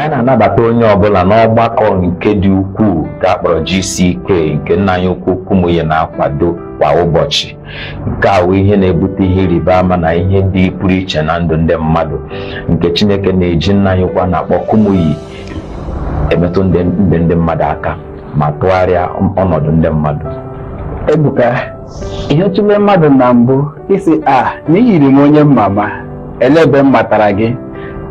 Anyị na-anabata onye ọbụla n'ọgbakọ nke dị ukwuu nke a kpọrọ GCK, nke nna anyị ukwu Kumuyi na-akwado kwa ụbọchị. Nke a wụ ihe na-ebute ihe ịrịba ama na ihe dị pụrụ iche na ndụ ndị mmadụ, nke Chineke na-eji nna anyị ukwu a na-akpọ Kumuyi emetụ ndị ndụ ndị mmadụ aka ma tụgharịa ọnọdụ ndị mmadụ. Ebuka, ihe tụle mmadụ na mbụ isi a na iyiri m onye mmama ele ebe m matara gị.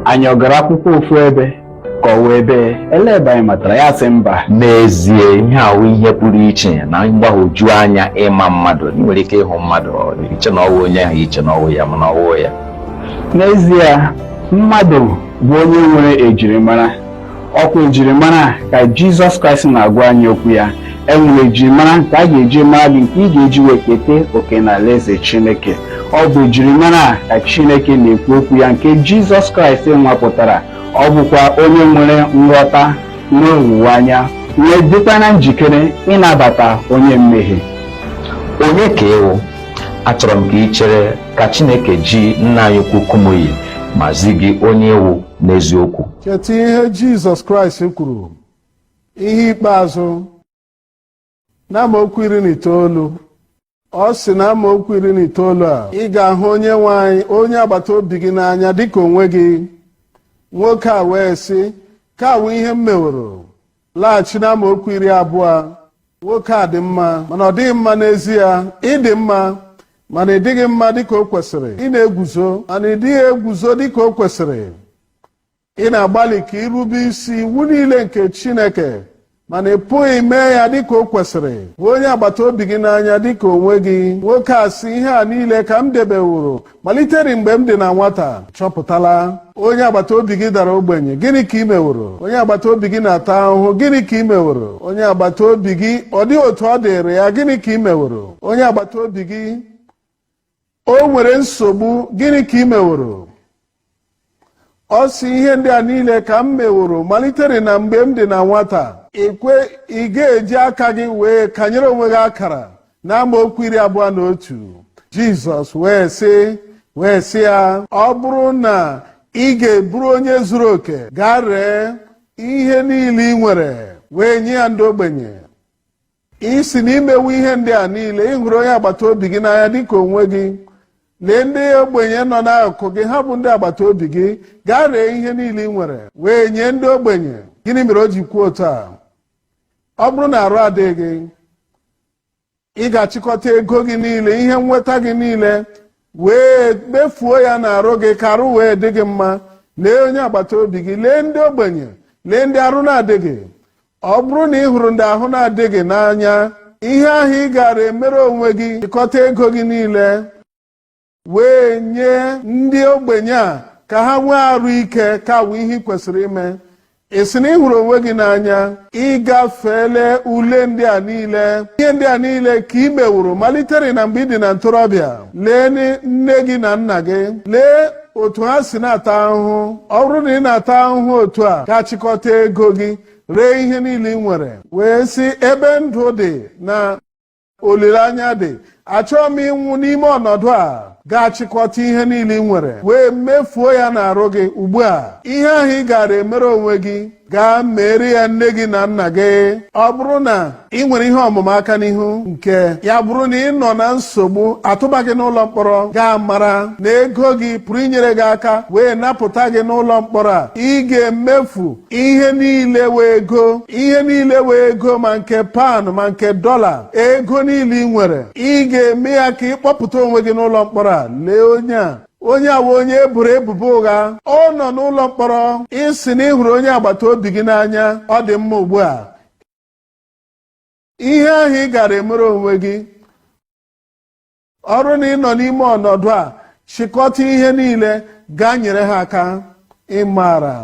Anyị ọ gara akwụkwọ ofu ebe ka ọ wee ebe ele ebe anyị matara ya sị mba. N'ezie, ihe awụ ihe pụrụ iche na mgbagwoju anya ịma mmadụ. Ị nwere ike ịhụ mmadụ, iche na ọwụ onye ahụ, iche na ọwụ ya, mana ọwụ ya. N'ezie, mmadụ bụ onye nwere ejirimara. Ọkwa ejirimara ka Jizọs Kraịst na-agwa anyị okwu ya. Enwere ejirimara nke a ga-eji mara gị, nke ị ga-eji wee kete oke na alaeze Chineke. Ọ bụ ejirimara ka Chineke na-ekwu okwu ya, nke Jizọs Kraịst nwapụtara. Ọ bụkwa onye nwere nghọta, nwee owuwe anya, wee dịkwa na njikere ịnabata onye mmehie. Onye ka ịwụ? Achọrọ m ka ị chere ka Chineke ji nna anyị ukwu Kumuyi ma zi gị onye ịwụ n'eziokwu. Cheta ihe Jizọs Kraịst kwuru, ihe ikpeazụ n'amaokwu 19. Ọ sị na amaokwu 19 a, ị ga-ahụ onye nwe anyị, onye agbata obi gị n'anya dịka onwe gị. Nwoke a wee sị, ka awụ ihe m meworo. Laghachi na amaokwu 20. Nwoke a dị mma, mana ọ dịghị mma n'ezie. Ị dị mma, mana ị dịghị mma dịka o kwesịrị. Ị na-eguzo, mana ị dịghị eguzo dịka o kwesịrị. Ị na-agbalị ka irube isi iwu niile nke Chineke, mana ị pụghị mee ya dịka o kwesịrị. Hụ onye agbata obi gị n'anya dịka onwe gị. Nwoke a sị, ihe a niile ka m debeworo malitere mgbe m dị na nwata. Chọpụtala onye agbata obi gị dara ogbenye, gịnị ka ị meworo? Onye agbata obi gị na-ata ahụhụ, gịnị ka ị meworo? Onye agbata obi gị ọ dịghị otu ọ dịrị ya, gịnị ka ị meworo? Onye agbata obi gị o nwere nsogbu, gịnị ka ị meworo? Ọ sị, ihe ndị a niile ka m meworo malitere na mgbe m dị na nwata. Ikwe ị ga-eji aka gị wee kanyere onwe gị akara. Na amaokwu 21, Jizọs wee sị ya, ọ bụrụ na ị ga-eburu onye zuru oke, gaa ree ihe niile ị nwere wee nye ya ndị ogbenye. Isi na imewu ihe ndị a niile, ị hụrụ onye agbata obi gị n'anya dịka onwe gị. Lee ndị ogbenye nọ n'akụkụ gị, ha bụ ndị agbata obi gị. Gaa ree ihe niile ị nwere wee nye ndị ogbenye. Gịnị mere o ji kwuo otu a? Ọ bụrụ na arụ adịghị gị, ị ga-achịkọta ego gị niile, ihe nweta gị niile, wee mefuo ya n'arụ gị ka arụ wee dị gị mma. Lee onye agbata obi gị, lee ndị ogbenye, lee ndị arụ na-adịghị. Ọ bụrụ na ị hụrụ ndị ahụ na-adịghị n'anya, ihe ahụ ị gara emere onwe gị, chịkọta ego gị niile wee nye ndị ogbenye a ka ha nwee arụ ike, ka wụ ihe ị kwesịrị ime. Ị sị na ị hụrụ onwe gị n'anya, ị gafeele ule ndị a niile. Ihe ndị a niile ka ị mewuru malitere na mgbe ị dị na ntorobịa. Lee nne gị na nna gị, lee otu ha si na-ata ahụhụ. Ọ bụrụ na ị na-ata ahụhụ otu a, ka chịkọta ego gị, ree ihe niile ị nwere, wee sị, ebe ndụ dị na olileanya dị, achọghị m ịnwụ n'ime ọnọdụ a. Ga-achịkọta ihe niile ị nwere wee mefuo ya n'arụ gị ugbu a. Ihe ahụ ị gara emere onwe gị, gaa mere ya nne gị na nna gị. Ọ bụrụ na ị nwere ihe ọmụma aka n'ihu, nke ya bụrụ na ị nọ na nsogbu, atụba gị n'ụlọ mkpọrọ, gaa mara na ego gị pụrụ inyere gị aka wee napụta gị n'ụlọ mkpọrọ a. Ị ga-emefu ihe niile wee ego, ihe niile wee ego, ma nke pan ma nke dọla, ego niile ị nwere, ị ga-eme ya ka ị kpọpụta onwe gị n'ụlọ mkpọrọ a. Lee onye a, onye a wụ onye eboro ebubo ụgha, ọ nọ n'ụlọ mkpọrọ. Isi na ị hụrụ onye agbata obi gị n'anya, ọ dị mma. Ugbu a, ihe ahụ ị gara emere onwe gị, ọrụ na ị nọ n'ime ọnọdụ a, chịkọta ihe niile gaa nyere ha aka. Ịmara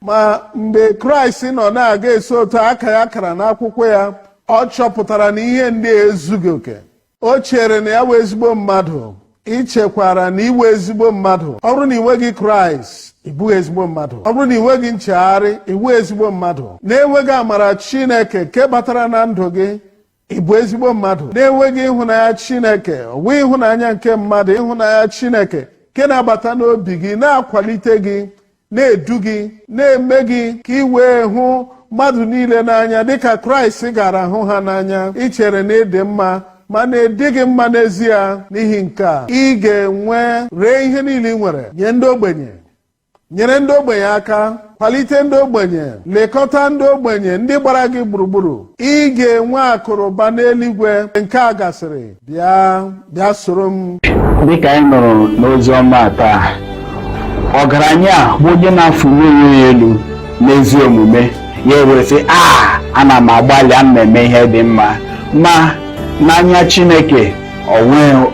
ma mgbe Kraịst nọ na-aga eso otu aka ya kara n'akwụkwọ ya, ọ chọpụtara na ihe ndị a ezughị oke. O chere na ya wee ezigbo mmadụ. Ichekwara na iwe ezigbo mmadụ. Ọ bụrụ na ị nweghị Kraịst, ị bụghị ezigbo mmadụ. Ọ bụrụ na ị nweghị nchegharị, ị bụghị ezigbo mmadụ. Na-enweghị amara Chineke nke batara na ndụ gị, ị bụ ezigbo mmadụ. Na-enweghị ịhụnanya Chineke, ọ bụghị ịhụnanya nke mmadụ, ịhụnanya Chineke nke na-abata n'obi gị, na-akwalite gị, Na-edu gị, na-eme gị ka ị wee hụ mmadụ niile n'anya dịka Kraịst gara hụ ha n'anya. Ị chere na ịdị mma, mana ịdịghị mma n'ezie. N'ihi nke a, ị ga-enwe ree ihe niile ị nwere nye ndị ogbenye, nyere ndị ogbenye aka, kwalite ndị ogbenye, lekọta ndị ogbenye ndị gbara gị gburugburu. Ị ga-enwe akụrụba n'eluigwe. Nke a gasịrị, bịa, bịa soro m. Dịka anyị nụrụ n'ozi ọma taa, ọgaranya a bụ onye na-afụnye onwe ya elu n'ezi omume ya, were sị, "A ana m agbalị, ana m eme ihe dị mma," ma n'anya Chineke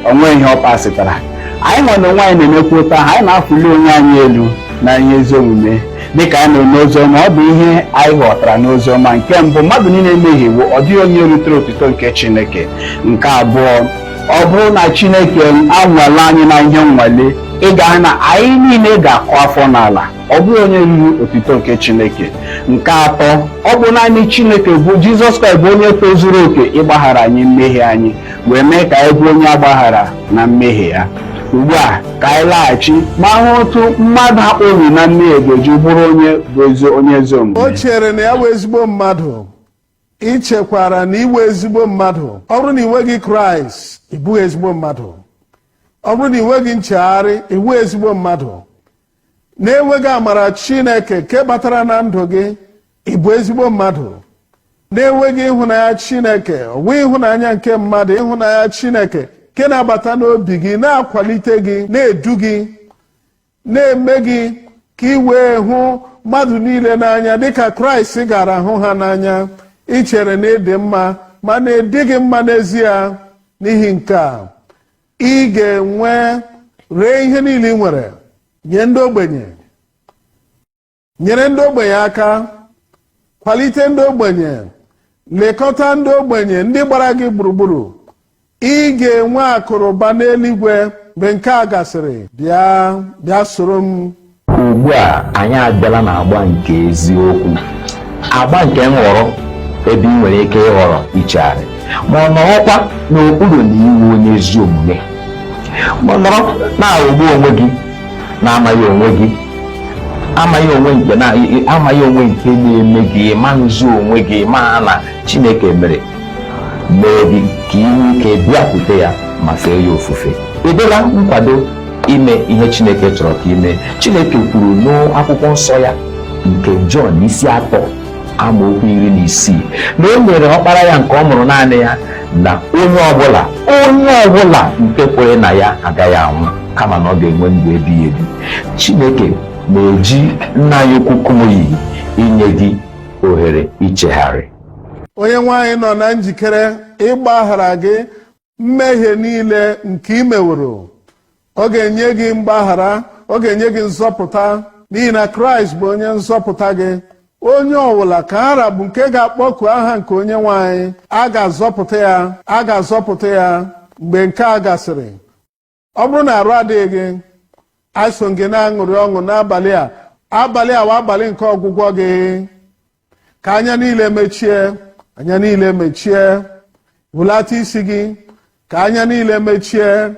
onwe ihe ọ pasịtara. Anyị nwere onwe anyị na-emekwa ụta, anyị na-afụli onwe anyị elu na ihe ezi omume. Dịka anyị nụrụ n'ozi ọma, ọ bụ ihe anyị ghọtara n'ozi ọma. Nke mbụ, mmadụ niile emehiewo, ọ dịghị onye rutere otuto nke Chineke. Nke abụọ, ọ bụrụ na Chineke anwale anyị na ihe nnwale, ị ga-ahụ na anyị niile ga-akụ afọ n'ala, ọ bụghị onye ruru otuto nke Chineke. Nke atọ, ọ bụ naanị Chineke bụ Jizọs Kraịst bụ onye tozuru oke ịgbaghara anyị mmehie anyị, wee mee ka anyị bụ onye agbaghara na mmehie ya. Ugbu a, ka anyị laghachi ma hụ otu mmadụ akpọghị na mmehie ga-eji bụrụ onye bụ ezi onye ezi omume. O chere na ya wụ ezigbo mmadụ. Ị chekwara na iwe ezigbo mmadụ? Ọ bụrụ na ị nweghị Kraịst, ị bụghị ezigbo mmadụ. Ọ bụrụ na ị nweghị nchegharị, ị bụghị ezigbo mmadụ. Na-enweghị amara Chineke nke batara na ndụ gị, ị bụ ezigbo mmadụ? Na-enweghị ịhụnanya Chineke, ọ bụghị ịhụnanya nke mmadụ, ịhụnanya Chineke nke na-abata n'obi gị, na-akwalite gị, na-edu gị, na-eme gị ka ị wee hụ mmadụ niile n'anya dịka Kraịst gara hụ ha n'anya. Ị chere na ịdị mma, mana ịdịghị mma n'ezie. N'ihi nke a, ị ga-enwe ree ihe niile ị nwere nye ndị ogbenye, nyere ndị ogbenye aka, kwalite ndị ogbenye, lekọta ndị ogbenye ndị gbara gị gburugburu. Ị ga-enwe akụrụba n'eluigwe. Mgbe nke a gasịrị, bịa, bịa soro m. Ugbu a, anyị abịala n'agba nke eziokwu, agba nke nhọrọ, ebe ị nwere ike ịhọrọ ichegharị, ma ọ nọrọkwa n'okpuru na iwu onye ezi omume, ma ọ nọrọ na-aghọgbu onwe gị, na-amaghị onwe gị, amaghị onwe nke na amaghị onwe nke na-eme gị, ịmaghịzi onwe gị, ma na Chineke mere mee gị ka ị nwee ike bịakwute ya ma fee ya ofufe. Ị dịla nkwado ime ihe Chineke chọrọ ka ime? Chineke kwuru n'akwụkwọ nsọ ya nke Jọn isi 3 amaokwu 16 na o nyere ọkpara ya nke ọ mụrụ naanị ya, na onye ọbụla, onye ọbụla nke kwere na ya agaghị anwụ, kama na ọ ga-enwe ndụ ebighị ebi. Chineke na-eji nna anyị ukwu Kumuyi inye gị ohere ichegharị. Onye nwanyị nọ na njikere ịgbaghara gị mmehie niile nke ị meworo. Ọ ga-enye gị mgbaghara, ọ ga-enye gị nzọpụta, n'ihi na Kraịst bụ onye nzọpụta gị. Onye ọbụla ka ara bụ nke ga-akpọku aha nke onye nwanyị, a ga-azọpụta ya, a ga-azọpụta ya. Mgbe nke a gasịrị, ọ bụrụ na arụ adịghị gị, aso gị na-aṅụrị ọṅụ n'abalị a. Abalị a wa abalị nke ọgwụgwọ gị. Ka anya niile mechie, anya niile mechie. Hulata isi gị. Ka anya niile mechie.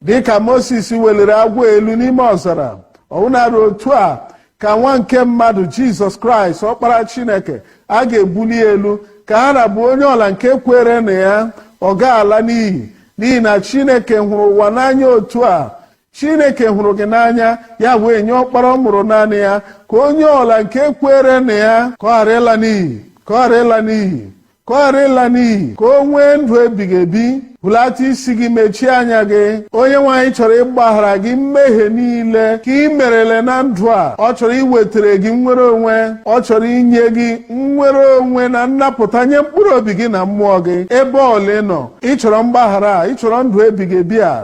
Dịka Moses weliri agwọ elu n'ime ọzara, ọwụnara otu a ka nwa nke mmadụ, Jizọs Kraịst, ọkpara Chineke, a ga-ebuli elu, ka ha rabụ onye ọla nke kwere na ya, ọ ga-ala n'iyi. N'ihi na Chineke hụrụ ụwa n'anya otu a. Chineke hụrụ gị n'anya, ya wee nye ọkpara ọ mụrụ naanị ya, ka onye ọla nke kwere na ya, ka ọ ghara ịla n'iyi, ka ọ ghara ịla n'iyi, ka ọ ghara ịla n'iyi, ka o nwee ndụ ebighị ebi. Hulata isi gị, mechie anya gị. Onye nwaanyị chọrọ ịgbaghara gị mmehie niile ka ị merele na ndụ a. Ọ chọrọ iwetara gị nnwere onwe, ọ chọrọ inye gị nnwere onwe na nnapụta nye mkpụrụ obi gị na mmụọ gị. Ebe ọla ị nọ, ị chọrọ mgbaghara a, ị chọrọ ndụ ebighị ebi a,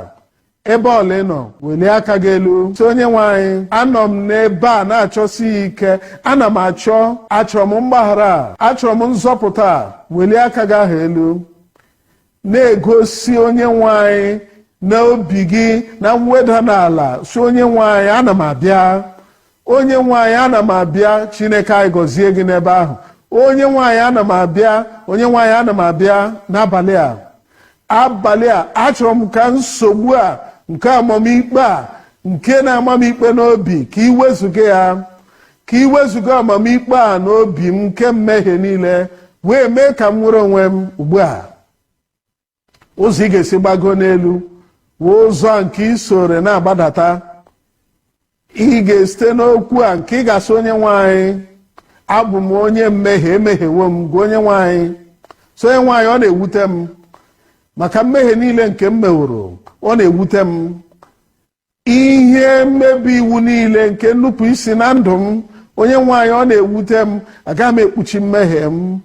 ebe ọla ị nọ, welie aka gị elu, sị, "Onye nwe anyị, anọ m n'ebe a na-achọsi ya ike. Ana m achọ, achọrọ m mgbaghara a, achọrọ m nzọpụta a." Welie aka gị ahụ elu, na-egosi onye nwe anyị na obi gị na mweda n'ala, si, "Onye nwe anyị, ana m abịa. Onye nwe anyị, ana m abịa." Chineke anyị gọzie gị n'ebe ahụ. "Onye nwe anyị, ana m abịa. Onye nwe anyị, ana m abịa n'abalị a. Abalị a, achọrọ m ka nsogbu a nke amamikpe a Nke na-ama m ikpe n'obi, ka ị wezụga ya, ka ị wezụga amamikpe a n'obi m nke mmehie niile, wee mee ka m nwere onwe m ugbu a. Ụzọ ị ga-esi gbago n'elu wee ụzọ nke ị soro na-agbadata. Ị ga-esite n'okwu a nke ị ga-asị onye nwe anyị, abụ m onye mmehie, emehiewo m. Gwa onye nwe anyị, sị onye nwe anyị, ọ na-ewute m maka mmehie niile nke m meworo. Ọ na-ewute m ihe mmebi iwu niile nke nnupụ isi na ndụ m. Onye nwe anyị, ọ na-ewute m. Agaghị m ekpuchi mmehie m,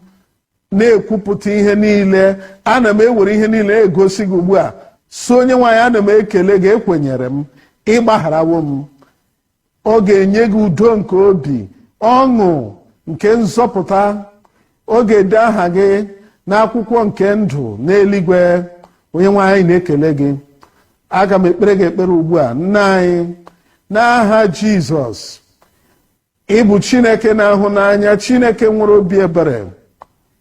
na-ekwupụta ihe niile. Ana m ewere ihe niile egosi gị ugbu a. So onye nwe anyị, ana m ekele gị, ekwenyere m, ịgbagharawo m. Ọ ga-enye gị udo nke obi, ọṅụ nke nzọpụta. Ọ ga-ede aha gị n'akwụkwọ nke ndụ n'eluigwe. Onye nwe anyị na-ekele gị. Aga m ekpere gị ekpere ugbu a. Nna anyị, n'aha Jizọs, ịbụ Chineke na-ahụ n'anya, Chineke nwere obi ebere.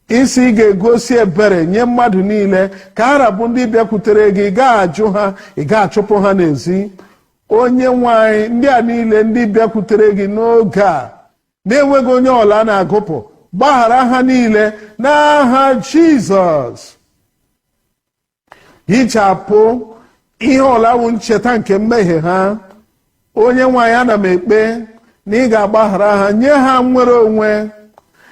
Isi ị ga-egosi ebere nye mmadụ niile ka ha rabụ ndị bịakwutere gị. Ị ga-ajụ ha, ị ga-achụpụ ha n'ezi. Onye nwe anyị, ndị a niile ndị bịakwutere gị n'oge a na-enweghị onye ọla na-agụpụ, gbaghara ha niile n'aha Jizọs. Hichapụ ihe ọlawụ ncheta nke mmehie ha. Onye nwe anyị, ana m ekpe na ị ga-agbaghara ha, nye ha nwere onwe,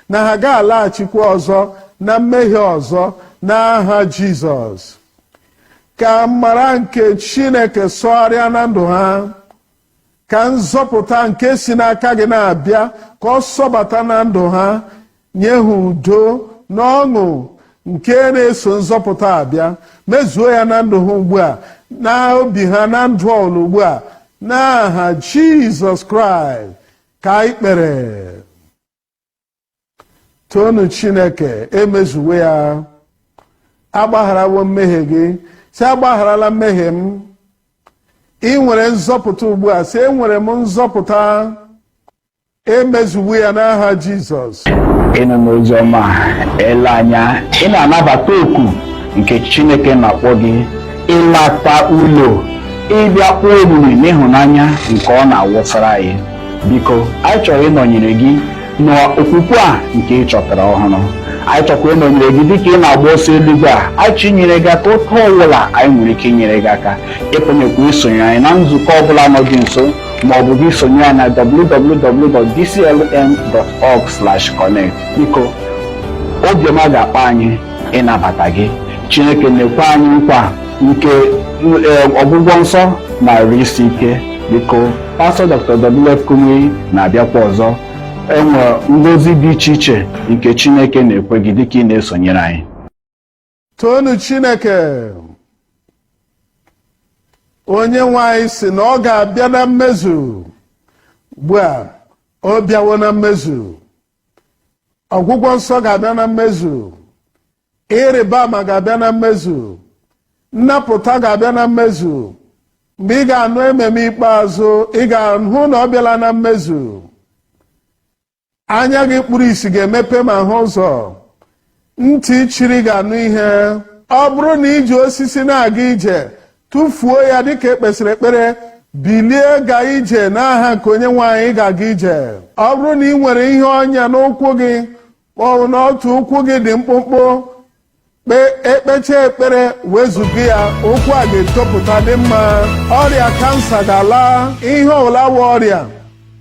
na ha ga-alaghachikwa ọzọ na mmehie ọzọ n'aha Jizọs. Ka mara nke Chineke sọgharịa na ndụ ha, ka nzọpụta nke si n'aka gị na-abịa ka ọ sọbata na ndụ ha, nye ha udo na ọṅụ nke na-eso nzọpụta abịa. Mezuo ya na ndụ ha ugbu a, na obi ha, na ndụ ọla ugbu a, n'aha Jizọs Kraịst ka anyị kpere. Toonu Chineke, emezuwe ya. Agbagharawo mmehie gị. Si, agbagharala mmehie m. Ị nwere nzọpụta ugbu a. Si, enwere m nzọpụta. Emezuwe ya n'aha Jizọs. Ịnụ n'ozi ọma, ele anya ị na-anabata oku nke Chineke na-akpọ gị ịlata ụlọ, ịbịa kpụọ omimi n'ịhụnanya nke ọ na-awụsara anyị. Biko, anyị chọrọ ịnọnyere gị n'okwukwe a nke ị chọtara ọhụrụ. Anyị chọkwa ịnọnyere gị dịka ị na-agba ọsọ eluigwe a. Anyị chọrọ inyere gị aka otu ọbụla anyị nwere ike inyere gị aka. Ịkwenyekwa isonye anyị na nzukọ ọbụla nọ gị nso, ma ọ bụ gị sonye anyị na www.dclm.org/connect. Biko, obiọma ga-akpa anyị ịnabata gị. Chineke na-ekwe anyị nkwa nke ọgwụgwọ nsọ na arụ isi ike. Biko, Pastọ Dr. W.F. Kumuyi na-abịakwa ọzọ. Enwe ngozi dị iche iche nke Chineke na-ekwe gị dịka ị na-esonyere anyị. Toonu Chineke. Onye nwe anyị si na ọ ga-abịa na mmezu. Ugbu a ọ bịawo na mmezu. Ọgwụgwọ nsọ ga-abịa na mmezu, ịrịba ama ga-abịa na mmezu, nnapụta ga-abịa na mmezu. Mgbe ị ga-anụ ememe ikpeazụ, ị ga-ahụ na ọ bịala na mmezu. Anya gị kpuru isi ga-emepe ma hụ ụzọ, ntị chiri ga-anụ ihe. Ọ bụrụ na iji osisi na-aga ije, tụfuo ya dịka ekpesịrị ekpere, bilie gaa ije. N'aha nke onye nwe anyị, ga-aga ije. Ọ bụrụ na ị nwere ihe ọnya n'ụkwụ gị, ma ọ bụ na otu ụkwụ gị dị mkpụmkpụ, kpee ekpecha ekpere wezụga ya, ụkwụ a ga-etopụta dị mma. Ọrịa kansa ga-ala. Ihe ọbụla wụ ọrịa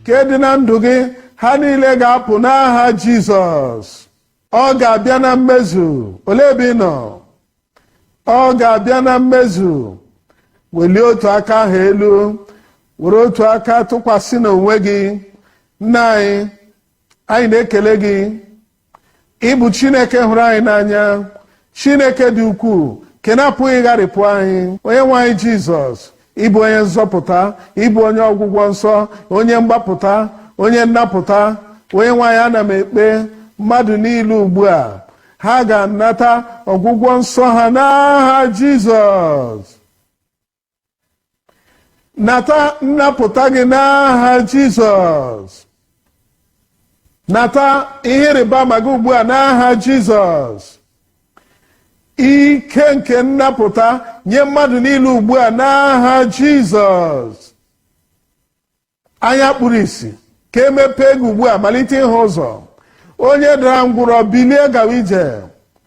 ka dị na ndụ gị, ha niile ga-apụ n'aha Jizọs. Ọ ga-abịa na mmezu. Olee ebe ị nọ? Ọ ga-abịa na mmezu. Welie otu aka ahụ elu, were otu aka tụkwasị n'onwe gị. Nna anyị, anyị na-ekele gị. Ịbụ Chineke hụrụ anyị n'anya, Chineke dị ukwuu nke na-apụghị ịgharịpụ anyị. Onye nwe anyị Jizọs, ịbụ onye nzọpụta, ịbụ onye ọgwụgwọ nsọ, onye mgbapụta, onye nnapụta. Onye nwe anyị, ana m ekpe mmadụ niile ugbu a, ha ga-anata ọgwụgwọ nsọ ha n'aha Jizọs. Nata nnapụta gị n'aha Jizọs. Nata ihe ịrịba ama gị ugbu a n'aha Jizọs. Ike nke nnapụta nye mmadụ niile ugbu a n'aha Jizọs. Anya kpuru ìsì, ka emepee gị ugbu a, malite ịhụ ụzọ. Onye dara ngwụrọ, bilie gawa ije.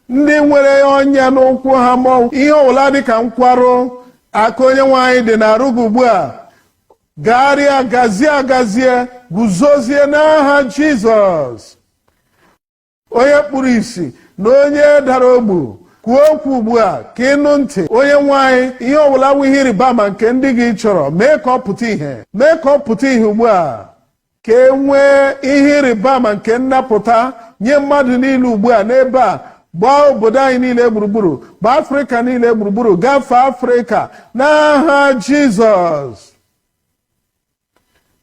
Ndị nwere ọnya n'ụkwụ ha ma ihe ọbụla dịka nkwarụ, aka Onye nwe anyị dị na-arụ gị ugbu a. Gagharịa, gazie, agazie, guzozie n'aha Jizọs. Onye kpuru ìsì na onye dara ogbu, kwuo okwu ugbu a ka ịnụ ntị. Onye nwe anyị, ihe ọbụla bụ ihe ịrịba ama nke ndị gị chọrọ, mee ka ọ pụta ìhè, mee ka ọ pụta ìhè ugbu a, ka e nwee ihe ịrịba ama nke nnapụta nye mmadụ niile ugbu a n'ebe a. Gbaa obodo anyị niile gburugburu, gbaa Afrịka niile gburugburu, gafee Afrịka n'aha Jizọs.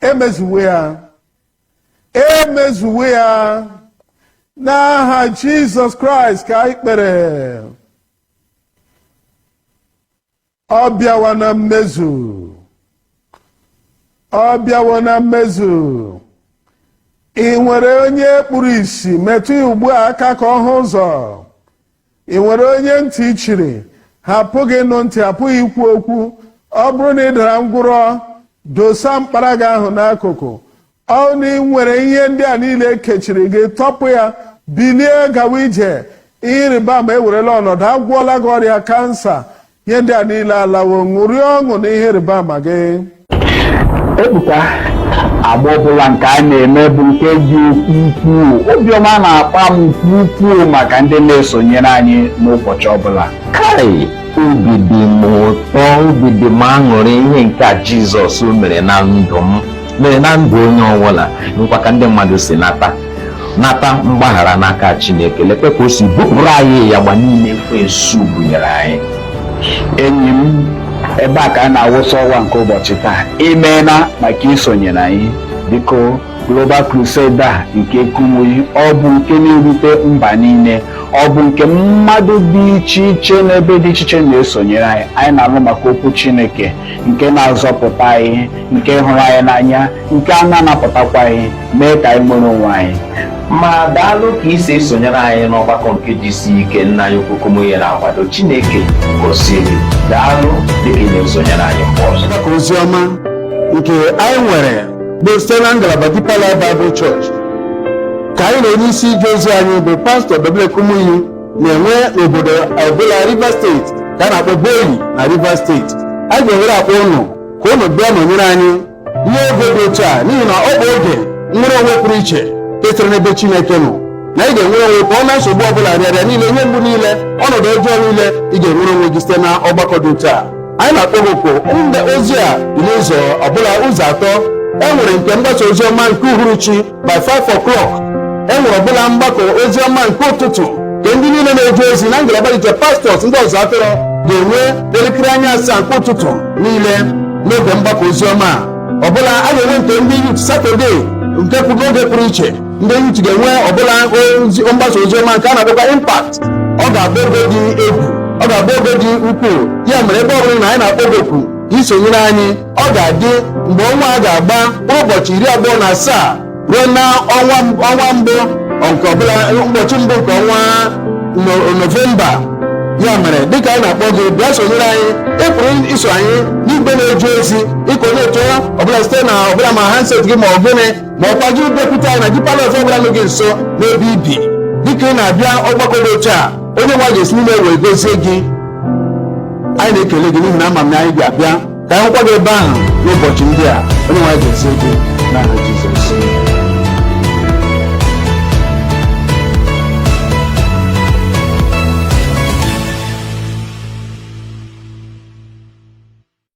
Emezuwe ya, emezuwe ya n'aha Jizọs Kraịst ka anyị kpere. Ọ bịawa na mmezu, ọ bịawo na mmezu. Ị nwere onye kpuru ìsì, metụ ya ugbu a aka ka ọ hụ ụzọ. Ị nwere onye ntị chiri, ha apụghị ịnụ ntị, apụghị ikwu okwu. Ọ bụrụ na ị dara ngwụrọ, dosa mkpara gị ahụ n'akụkụ. Ọ na ị nwere ihe ndị a niile kechiri gị, tọpụ ya, bilie gawa ije. Ihe ịrịba ama ewerela ọnọdụ. Agwọọla gị ọrịa kansa. Ihe ndị a niile alawo. Ṅụrie ọṅụ na ihe ịrịba ama gị. Ebuka, agba ọbụla nke a na-eme bụ nke dị ukwuu. Obiọma na-akpa m nke ukwuu maka ndị na-esonyere anyị n'ụbọchị ọbụla. Kai, obi dị m ụtọ, obi dị m aṅụrị. Ihe nke a Jizọs mere na ndụ m, mere na ndụ onye ọbụla, nkwa ka ndị mmadụ si nata mgbaghara n'aka Chineke. Lekwe ka o si bupụrụ anyị ya gba niile ekwensu bunyere anyị. Enyi m, ebe a ka a na-awụsa ọwa nke ụbọchị taa. Imeela maka isonyere anyị. Biko, Global Crusade a nke Kumuyi, ọ bụ nke na-erute mba niile, ọ bụ nke mmadụ dị iche iche n'ebe dị iche iche na-esonyere anyị. Anyị na-alụ maka okwu Chineke nke na-azọpụta anyị, nke hụrụ anyị n'anya, nke a na-anapụtakwa anyị, mee ka anyị nwere onwe anyị. Ma daalụ ka isi esonyere anyị n'ọgbakọ nke GCK nna anyị ukwu Kumuyi na-akwado. Chineke gozie gị. Daalụ dịka ị na-esonyere anyị mgbe ọzọ. Maka ozi ọma nke anyị nwere bụ site na ngalaba Deeper Life Bible Church, ka anyị na onye isi ije ozi anyị bụ Pastọ W. Kumuyi na-enwe n'obodo ọbụla Rivers Steeti, ka a na-akpọ Boyi na Rivers Steeti. A ga-enwere akpọ ụnụ ka ụnụ bịa nọnyere anyị n'oge dị otu a, n'ihi na ọ bụ oge nnwere onwe pụrụ iche nke sitere n'ebe Chineke nọ, na ị ga-enwere onwe pụọ na nsogbu ọbụla, rịarịa niile, ihe mgbu niile, ọnọdụ ọjọọ niile. Ị ga-enwere onwe gị site na ọgbakọ dị otu a. Anyị na-akpọ gị oku. Ndị ozi a dị n'ụzọ ọbụla ụzọ atọ. E nwere nke mgbasa ozi ọma nke uhuruchi by 5 o'clock. E nwere ọbụla mgbakọ ozi ọma nke ụtụtụ, nke ndị niile na-eje ozi na ngalaba dị iche, pastors, ndị ọzọ atụrụ, ga-enwe n'elekere anya 7 nke ụtụtụ niile. N'oge mgbakọ ozi ọma a ọbụla, a ga-enwe nke ndị youth Saturday, nke kwuru n'oge pụrụ iche. Ndị youth ga-enwe ọbụla mgbasa ozi ọma nke a na-akpọkwa Impact. Ọ ga-abụ oge dị egwu, ọ ga-abụ oge dị ukwuu. Ya mere, ebe ọ bụla na anyị na-akpọ gị oku ka isonyere anyị. Ọ ga-adị mgbe ọnwa a ga-agba ụbọchị 27 ruo na ọnwa mbụ nke ọbụla, ụbọchị mbụ nke ọnwa Nọvemba. Ya mere, dịka anyị na-akpọ gị, bịa sonyere anyị. Ị pụrụ iso anyị n'igwe na-eje ozi ịka onye eto ọbụla site na ọbụla ma handset gị ma ọ gịnị, ma ọkwa gị bịakwute anyị na Deeper Life ọbụla nọ gị nso n'ebe ibi. Dịka ị na-abịa ọgbakọ dị otu a, onye nwa ga-esi n'ime wee gozie gị. Anyị na-ekele gị n'ihi na ama m na anyị ga-abịa ka anyị hụkwa gị ebe ahụ n'ụbọchị ndị a. Onye nwe anyị gozie gị n'aha Jizọs.